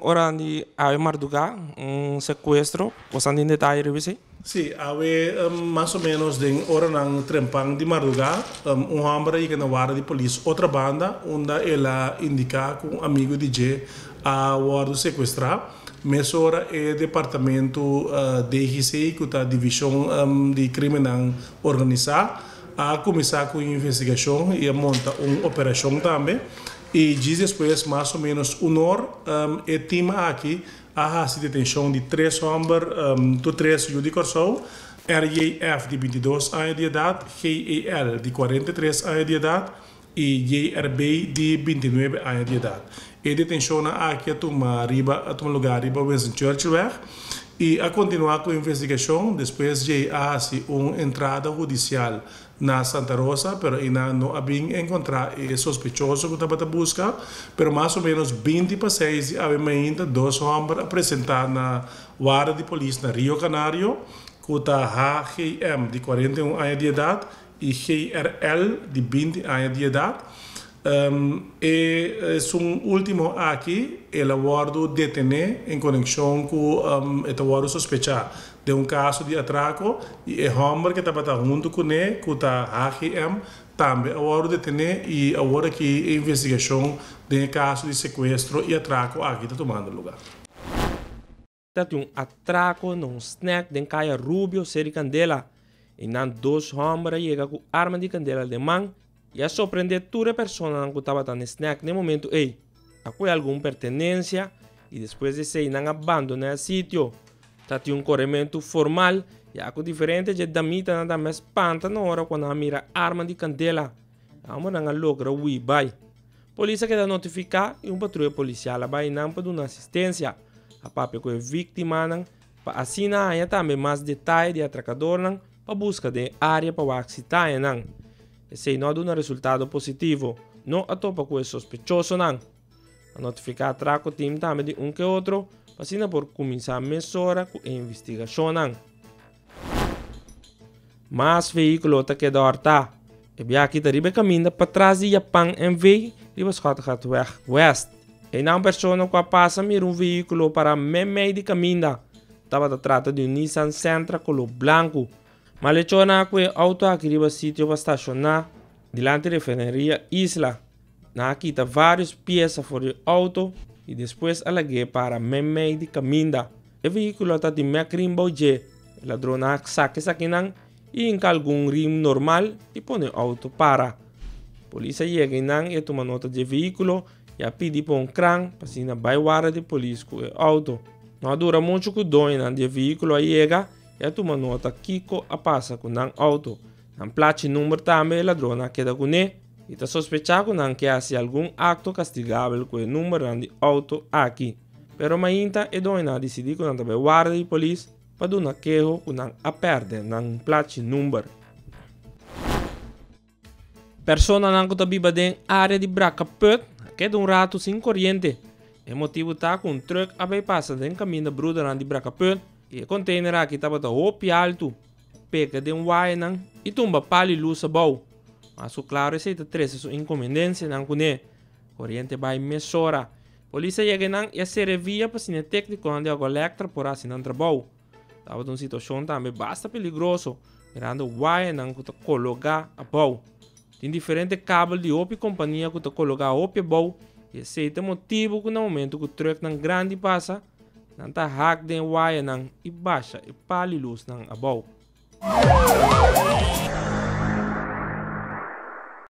Ora di awe mardugá un sekuestro, boso a tin detaye riba esei? Sí, awe mas o ménos den oranan trempan di mardugá, un hòmber a yega na warda di polis Otrabanda unda el a indiká ku un amigu di dje a wòrdu sekuestrá. Mesora e departamentu DGC, ku ta Divishon di Krimennan Organisá, a kuminsá ku investigashon i a monta un operashon tambe. I djis despues, mas o ménos un or, e tim aki a hasi detenshon di tres hòmber, tur tres yu di Kòrsou, RJF di 22 aña di edat, GEL di 43 aña di edat i JRB di 29 aña di edat. E detenshonnan aki a tuma riba a tuma lugá riba Winston Churchillweg i a kontinuá ku investigashon. Despues djei a hasi un entrada hudisial na Santa Rosa, pero einan no a bin encontra e sospechoso cu tabata busca, pero mas o menos 20 pa 6 di awe mainta dos homber a presenta na warda di polis na Rio Canario, cu ta HGM di 41 aña di edad y GRL di 20 aña di edad. E esun ultimo aki el a wordo detene en conexion cu e ta wordo sospecha den un caso di atraco y e homber cu tabata hunto cune cu ta HGM tambe a wordo detene y awor aki e investigacion den e caso di secuestro y atraco aki ta tumando lugar. Ta tin un atraco na un snack den Caya Rubio, Seri Candela. Einan dos homber a yega cu arma di candela den man y a sorprende tur e personanan cu tabata n'e snack n'e momento ey. A coge algun pertenencia y despues di esey nan a bandona e sitio. Ta tin un coremento formal ya cu diferente dje damitanan tambe a spanta na ora cu nan a mira arma di candela. E hombernan a logra hui bay. Polis a keda notifiká i un patruya polisial a bai nan pa duna asistensia. A papia ku e víktimanan pa asina haña tambe mas detaye di atrakadornan pa buska den e área pa wak si ta haña nan. Esei no a duna resultado positivo. No a topa ku e sospechosonan. A notifiká atrako tim tambe di un ke otro pa asina por kuminsá mesora ku e investigashonnan. Mas vehíkulo ta keda hòrtá. E biaha ta riba e kaminda patras di Japan NV riba Schottegatweg West. Einan un persona ku a pasa mira un vehíkulo pará meimei di kaminda. Tabata trata di un Nissan Sentra koló blanku. Malechornan a kue outo aki riba sitio pa stashoná dilanti refineria Isla. Nan a kita vários piesa for di e outo i despues a lag'é para meimei di kaminda. E vehíkulo ta di Mac Rim bou dje. E ladronnan a saka esakinan i hinka algun rim normal i pone e outo para. Polis a yega einan i a tuma nota dje vehíkulo i a pidi pa un kran pa asina bai warda di polis ku e outo. No a dura muchu ku doñonan di e vehíkulo a yega i a tuma nota kiko a pasa ku nan outo. Nan plachi number tambe e ladronnan a keda kuné i ta sospechá ku nan ke hasi algun akto kastigabel ku e numbernan di outo aki. Pero mainta e doñonan a disidí ku nan ta bai warda di polis pa duna keho ku nan a pèrdè nan plachi number. Personanan ku ta biba den área di Brakaput a keda un ratu sin koriente. E motibu ta ku un trùk a bai pasa den kaminda Brudernan di Brakaput i e konteiner aki tabata hopi altu, pega den wayanan i tumba pal i lus abou. Mas ku klaru esei ta trese su inkomendensianan kuné. Koriente bai mesora. Polis a yega nan i a sera e via pa asina e téknikonan di Aqualectra por hasi nan trabou. Tabata un situashon tambe basta peligroso, mirando wayanan ku ta kologá abou. Tin diferente kabel di hopi kompania ku ta kologá hopi abou i esei ta motibu ku na momentu ku trùknan grandi pasa, nan ta hak den e wayanan i basha e pal i lusnan abou.